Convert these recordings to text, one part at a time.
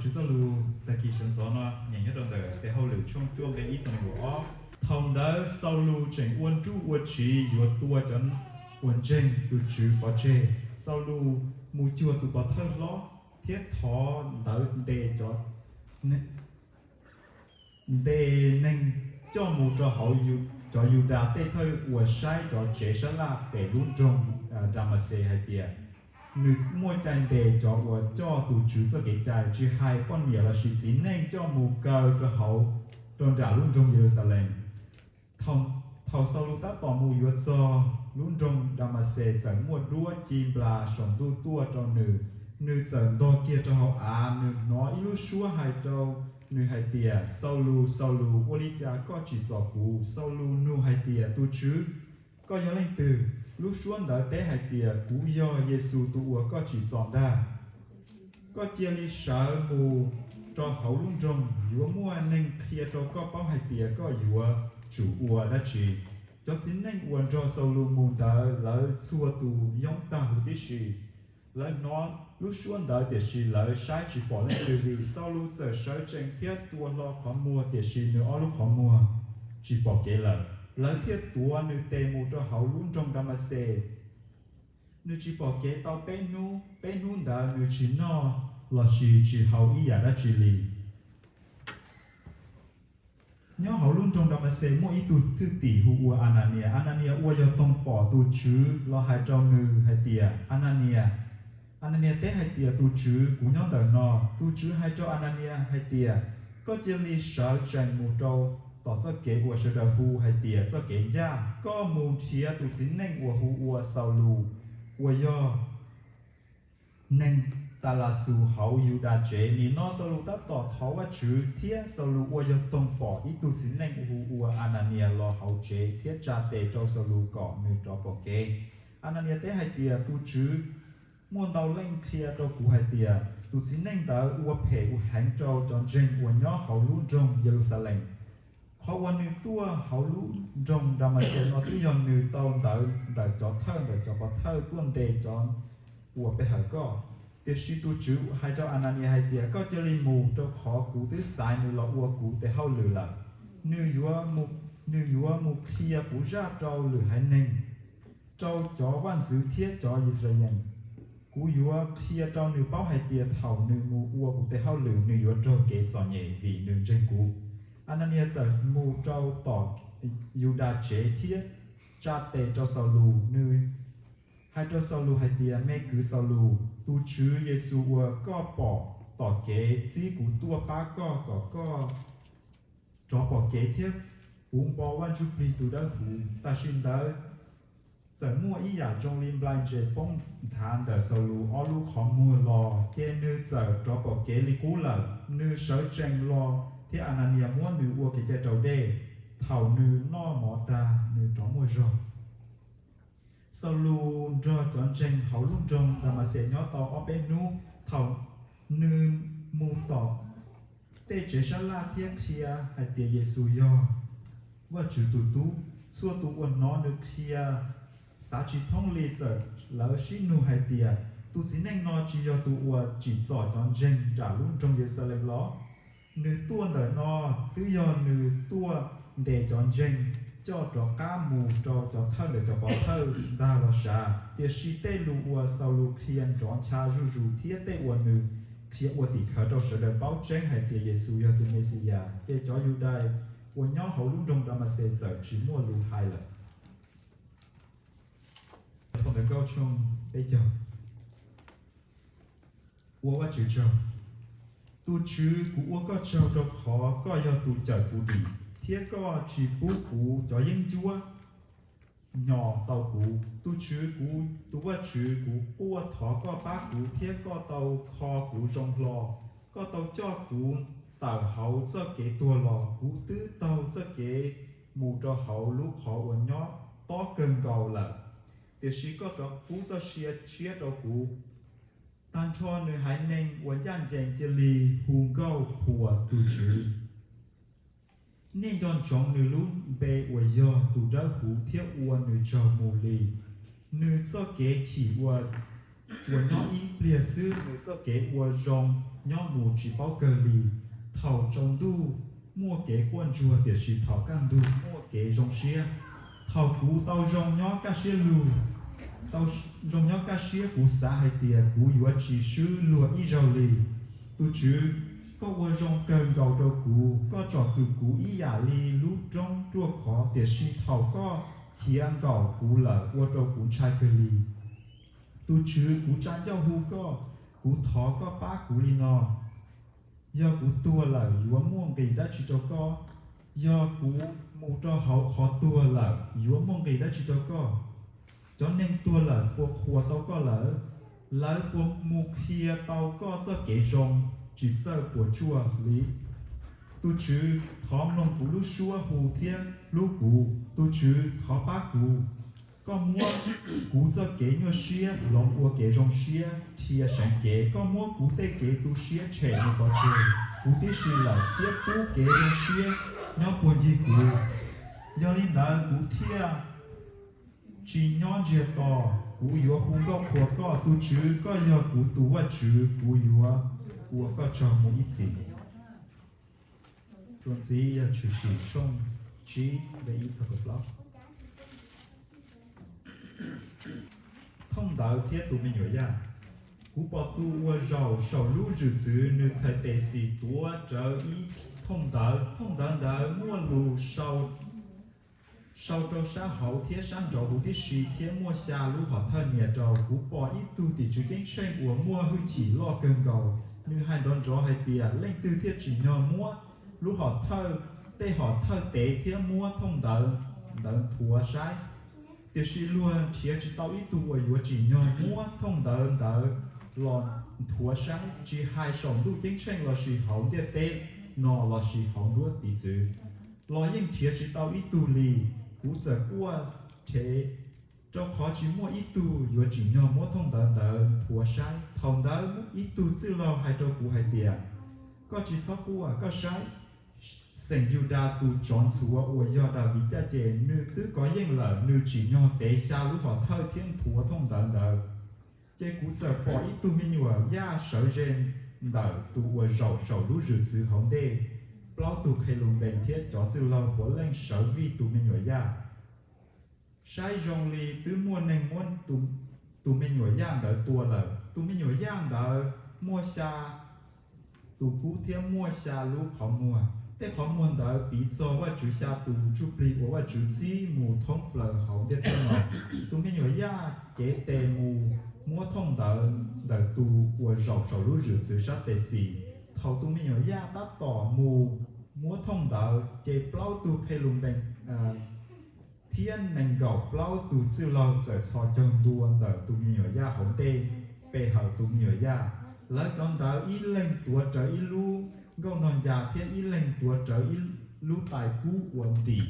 Tswv Txoj Lus tag kis sawv ntxov no nyeem nyob rau ntawm Tes Hauj Lwm tshooj cuaj nqe ib txog nees nkaum ob. Thaum ntawd Xaulus tseem ua nruj ua tsiv yuav tua cov uas ntseeg tus Tswv pov tseg. Xaulus mus cuag tus pov thawj hlob thiab thov ntawv ntes cov ntes neeg coj mus rau hauv cov Yudas tej thawj uas saib cov tsev sab laj pem lub nroog Damaxes hais tias, nws muaj cai ntes cov uas coj tus Tswv txoj kev cai, tsis hais poj niam lossis txiv neej, coj mus kaw rau hauv, rau nram lub nroog Yeluxalees. Thaum Xaulus tab tom mus yuav txog lub nroog Damaxes, txawm muaj duab ci nplas saum ntuj tuaj rau nws. Nws txawm ntog kiag rau hauv av, nws hnov ib lub suab hais rau nws hais tias, Xaulus, Xaulus, ua li cas koj tsim txom kuv? Xaulus nug hais tias, Tus Tswv, koj yog leej twg? Lub suab ntawd teb hais tias, Kuv yog Yexus tus uas koj tsim txom ntag. Koj cia li sawv mus rau hauv lub nroog, yuav muaj neeg qhia rau koj paub hais tias koj yuav tsum ua dab tsi. Cov txiv neej uas nrog Xaulus mus ntawd, lawv txhua tus yoob tag huv tib si. Lawv hnov lub suab ntawd, tiam sis lawv saib tsis pom leej twg li. Xaulus txawm sawv tsees thiab rua hlo qhov muag, tiam sis nws ob lub qhov muag tsis pom kev lawm. Lawv thiaj tuav nws tes mus rau hauv lub nroog Damaxes. Nws tsis pom kev tau peb hnub. Peb hnub ntawd nws tsis noj lossis tsis haus ib yam dab tsi li. Nyob hauv lub nroog Damaxes muaj ib tug thwj tim hu ua Ananias. Ananias ua yog toog pom tus Tswv los hais rau nws hais tias, Ananias. Ananias teb hais tias, Tus Tswv, kuv nyob ntawm no. Tus Tswv hais rau Ananias hais tias, Koj cia li sawv tsees mus rau tom txoj kev uas sawv daws hu hais tias txoj kev ncaj, koj mus nrhiav tus txiv neej uas hu ua Xaulus, uas yog neeg Talaxus hauv Yudas tsev. Nim no Xaulus tab tom thov Vajtswv, thiab Xaulus ua yog toog pom ib tug txiv neej hu ua Ananias los hauv tsev thiab tsa tes rau Xaulus kom nws rov pom kev. Ananias teb hais tias, Tus Tswv, muaj ntau leej qhia rau kuv hais tias tus txiv neej ntawd ua phem heev rau cov ntseeg uas nyob hauv lub nroog Yeluxalees. Qhov uas nws tuaj hauv lub nroog Damaxes no twb yog nws tau ntawv ntawm cov thawj ntawm cov pov thawj tuaj ntes cov uas pe hawm koj. Tiam sis tus Tswv hais rau Ananias hais tias, Koj cia li mus, rau qhov kuv twb xaiv nws los ua kuv tes hauj lwm lawm. Nws yuav mus qhia kuv zaj rau lwm haiv neeg, rau cov vaj ntxwv thiab cov Yixalayees. Kuv yuav qhia rau nws paub hais tias thaum nws mus ua kuv tes hauj lwm, nws yuav raug kev txom nyem vim nws ntseeg kuv. Ananias txawm mus rau tom Yudas tsev thiab tsa tes rau Xaulus. Nws hais rau Xaulus hais tias, Me kwv Xaulus, tus Tswv Yexus uas koj pom tom kev txib kuv tuaj pab koj kom koj rov pom kev thiab puv npo Vaj Ntsuj Plig tus Dawb Huv. Tam sim ntawd txawm muaj ib yam zoo li nplai ntses poob nthav ntawm Xaulus ob lub qhov muag los, ces nws txawm rov pom kev li qub lawm. Nws sawv tsees los thiab Ananias muab nws ua kev cai raus dej. Thaum nws noj mov tag, nws rov muaj zog. Xaulus nrog cov ntseeg hauv lub nroog Damaxes nyob tau ob peb hnub. Thaum nws mus tom tej tsev sab laj thiab qhia hais tias Yexus yog Vajtswv tus Tub, txhua tus uas hnov nws qhia xav tsis thoob li, txawm lawv sib nug hais tias, Tus txiv neej no tsis yog tus uas tsim txom cov ntseeg nram lub nroog Yeluxalees los? Nws tuaj ntawm no twb yog nws tuaj ntes cov ntseeg coj rov qab mus rau cov thawj ntawm cov pov thawj ntag los sav. Tiam sis tej lus uas Xaulus qhia nrov ncha zuj zus thiab tej uas nws qhia ua tim khawv rau sawv daws paub tseeb hais tias Yexus yog tus Mexiyas, ces cov Yudais uas nyob hauv lub nroog Damaxes txawm tsis muaj lus hais lawm. Ua Vajtswv tsaug. Tus Tswv, kuv ua koj tsaug rau qhov koj yog tus cawm kuv dim, thiab koj tsis pub kuv cov yeeb ncuab hnyos tau kuv. Tus Tswv, kuv tus Vajtswv, kuv quaj thov koj pab kuv, thiab koj tau kho kuv zoo hlo. Koj tau coj kuv tawm hauv txoj kev tuag los. Kuv twb taug txoj kev mus rau hauv lub qhov uas nyob tob kawg nkaus lawm, tiam sis koj rov pub txoj sia tshiab rau kuv. Tag nrho nws haiv neeg uas ncaj ncees cia li hu nkauj qhuas tus Tswv. Nej nco ntsoov nws lub npe uas yog tus Dawbhuv thiab ua nws tsaug mus li. Nws txoj kev chim uas tsuas nyob ib pliag xwb, nws txoj kev ua zoo nyob mus tsis paub kawg li. Thaum tsaus ntuj muaj kev quaj ntsuag, tiam sis thaum kaj ntug muaj kev zoo siab. Thaum kuv tau zoo nyob kaj siab lug, tau zoo nyob kaj siab, kuv xav hais tias kuv yuav tsis swb luag ib zaug li. Tus Tswv, koj ua zoo kawg nkaus rau kuv, koj tsom kwm kuv ib yam li lub roob ruaj khov, tiam sis thaum koj khiav nkaum kuv lawm ua rau kuv ntshai kawg li. Tus Tswv, kuv tsa ncauj hu koj, kuv thov koj pab kuv li no: Yog kuv tuag lawm yuav muaj nqis dab tsi rau koj? Yog kuv mus rau hauv qhov tuag lawm yuav muaj nqis dab tsi rau koj? Cov neeg tuag lawm puas qhuas tau koj lawm? Lawv puas mus qhia tau koj txoj kev zoo, tsis txawj puas tsuaj li? Tus Tswv, thov mloog kuv lub suab hu thiab hlub kuv. Tus Tswv, thov pab kuv. Koj muab kuv txoj kev nyuaj siab hloov ua kev zoo siab, dhia seev cev. Koj muab kuv tej kev tu siab tshem mus pov tseg. Kuv tib si lawm thiab pub kev zoo siab nyob puag ncig kuv, yog li ntawd kuv thiaj tsis nyob ntsiag to. Kuv yuav hu nkauj qhuas koj. Tus Tswv, koj yog kuv tus Vajtswv, kuv yuav ua koj tsaug mus ib txhis. Txuas ntxiv yog Tshwm Sim tshooj tsib nqe ib txog plaub. Thooj ntawv thiab tus me nyuam yaj. Kuv pom tus uas zaum saum lub zwm txwv, nws txhais tes xis tuav rawv ib thooj ntawv. Thooj ntawv ntawd muaj lus sau rau sab hauv thiab sab nraud huv tib si, thiab muaj xya lub hom thawj nias rau. Kuv pom ib tug tim tswv ceeb tsheej uas muaj hwj chim loj kawg nkaus. Nws hais nrov nrov hais tias, Leej twg thiaj tsim nyog muab lub hom thawj, tej hom thawj tev thiab muab thooj ntawv ntawd nthuav saib? Tiam sis luag nrhiav tsis tau ib tug uas yuav tsim nyog muab thooj ntawv ntawd los nthuav saib, tsis hais saum ntuj ceeb tsheej lossis hauv ntiaj teb no lossis hauv nruab tiv txwv los yeej nrhiav tsis tau ib tug li. Kuv txawm quaj rhev, rau qhov tsis muaj ib tug yuav tsim nyog muab thooj ntawv ntawd nthuav saib. Thaum ntawd ib tug txwj laug hais rau kuv hais tias, Koj tsis txhob quaj, koj saib, xeem Yudas tus tsov ntxhuav uas yog Daviv caj ces, nws twb kov yeej lawm, nws tsim nyog tev xya lub hom thawj thiab nthuav thooj ntawv ntawd. Ces kuv txawm pom ib tug me nyuam yaj sawv ze ntawm tus uas zaum saum lub zwm txwv hauv ntej. Plaub tug Qhelunpees thiab cov txwj laug puav leej sawv vij tus me nyuam yaj. Saib zoo li twb muaj neeg muab tus me nyuam yaj ntawd tua lawm. Tus me nyuam yaj ntawd muaj xya tus kub thiab muaj xya lub qhov muag. Tej qhov muag ntawd piv txog Vajtswv xya tus ntsuj plig uas Vajtswv txib mus thoob plaws hauv ntiaj teb no. Tus me nyuam yaj cev tes mus muab thooj ntawv ntawm tus uas zaum saum lub zwm txwv sab tes xis. Thaum tus me nyuam yaj tab tom mus muab thooj ntawv, ces plaub tug Qhelunpees thiab nees nkaum plaub tug txwj laug txawm txhos caug ntua ntawm tus me nyuam yaj hauv ntej pe hawm tus me nyuam yaj. Lawv cov ntawd ib leeg tuav rawv ib lub nkauj nog ncas thiab ib leeg tuav rawv ib lub tais kub uas ntim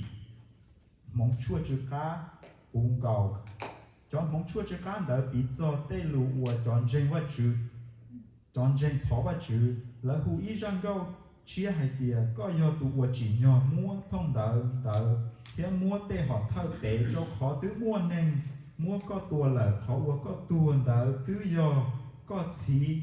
hmoov tshuaj tsw qab puv nkaus. Cov hmoov tshuaj tsw qab ntawd piv txog tej lus uas cov ntseeg Vajtswv, cov ntseeg thov Vajtswv. Lawv hu ib zaj nkauj tshiab hais tias, Koj yog tus uas tsim nyog muab thooj ntawv ntawd thiab muab tej hom thawj tev, rau qhov twb muaj neeg muab koj tua lawm. Qhov uas koj tuag ntawd twb yog koj txhiv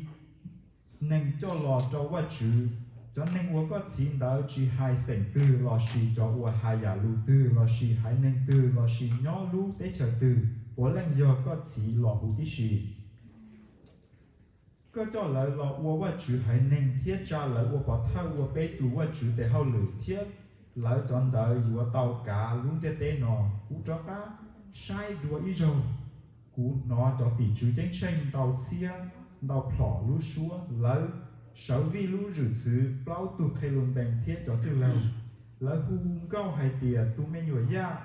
neeg coj los rau Vajtswv. Cov neeg uas koj txhiv ntawd tsis hais xeem twg lossis cov uas hais yam lus twg lossis haiv neeg twg lossis nyob lub teb chaws twg, puav leej yog koj txhiv los huv tib si. Koj coj lawv los ua Vajtswv haiv neeg thiab tsa lawv ua pov thawj ua peb tus Vajtswv tes hauj lwm, thiab lawv cov ntawd yuav tau kav lub ntiaj teb no. Kuv rov qab saib dua ib zaug, kuv hnov cov tim tswv ceeb tsheej ntau txhiab ntau plhom lub suab, lawv sawv vij lub zwm txwv, plaub tug Qhelunpees thiab cov txwj laug. Lawv hu nkauj hais tias, Tus me nyuam yaj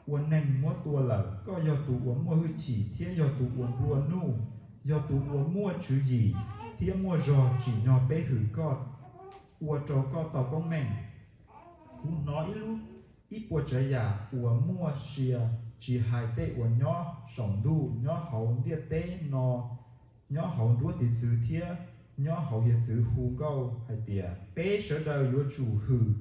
uas neeg muab tua lawm, koj yog tus uas muaj hwj chim thiab yog tus uas nplua nuj, yog tus uas muaj tswv yim thiab muaj zog tsim nyog peb hwm koj, ua rau koj tau koob meej. Kuv hnov ib lub, ib puas tsav yam uas muaj sia, tsis hais tej uas nyob saum ntuj, nyob hauv ntiaj teb no, nyob hauv nruab tiv txwv thiab nyob hauv hiav txwv hu nkauj hais tias, Peb sawv daws yuav tsum hwm,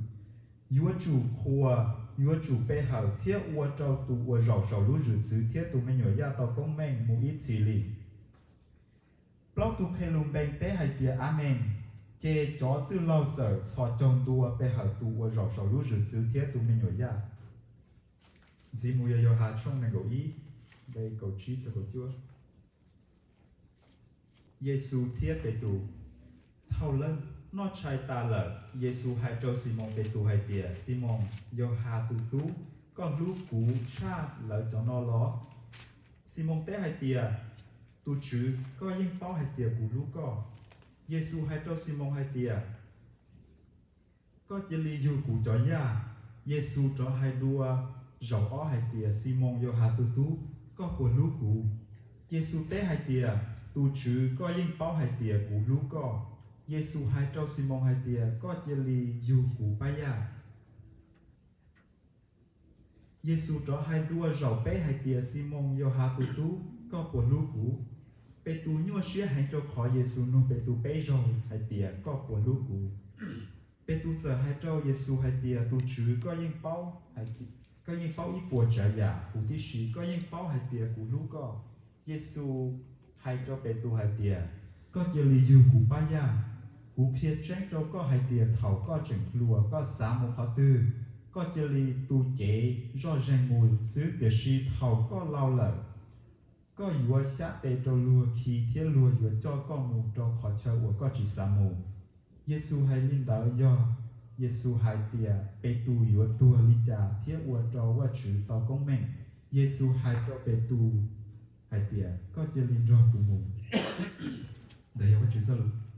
yuav tsum qhuas, yuav tsum pe hawm thiab ua rau tus uas zaum saum lub zwm txwv thiab tus me nyuam yaj tau koob meej mus ib txhis li. Plaub tug Qhelunpees teb hais tias, Amees. Ces cov txwj laug txawm txhos caug ntua pe hawm tus uas zaum saum lub zwm txwv thiab tus me nyuam yaj. Ntxiv mus yog Yauhas tshooj nees nkaum ib, nqe kaum tsib txog kaum cuaj. Yexus thiab Petus. Thaum lawv noj tshais tas lawm, Yexus hais rau Ximoos Petus hais tias, Ximoos, Yauhas tus tub, koj hlub kuv tshaj lawv cov no los? Ximoos teb hais tias, Tus Tswv, koj yeej paub hais tias kuv hlub koj. Yexus hais rau Ximoos hais tias, Koj cia li yug kuv cov yaj. Yexus rov hais dua zaum ob hais tias, Ximoos, Yauhas tus tub, koj puas hlub kuv? Yexus teb hais tias, Tus Tswv, koj yeej paub hais tias kuv hlub koj. Yexus hais rau Ximoos hais tias, Koj cia li yug kuv pab yaj. Yexus rov hais dua zaum peb hais tias, Ximoos, Yauhas tus tub, koj puas hlub kuv? Petus nyuaj siab heev rau qhov Yexus nug Petus peb zaug hais tias, Koj puas hlub kuv? Petus txawm hais rau Yexus hais tias, Tus Tswv, koj yeej paub ib puas tsav yam, huv tib si koj yeej paub hais tias kuv hlub koj. Yexus hais rau Petus hais tias, Koj cia li yug kuv pab yaj. Kuv qhia tseeb rau koj hais tias thaum koj tseem hluas, koj xav mus qhov twg, koj cia li tu cev zoj zeeg mus xwb, tiam sis thaum koj laus lawm, koj yuav xyab tes rau luag khi thiab luag yuav coj koj mus rau qhov chaw uas koj tsis xav mus. Yexus hais li ntawd yog Yexus hais tias Petus yuav tuag li cas thiab ua rau Vajtswv tau koob meej. Yexus hais rau Petus hais tias, Koj cia li nrog kuv mus. Ntawd yog Vajtswv txoj lus.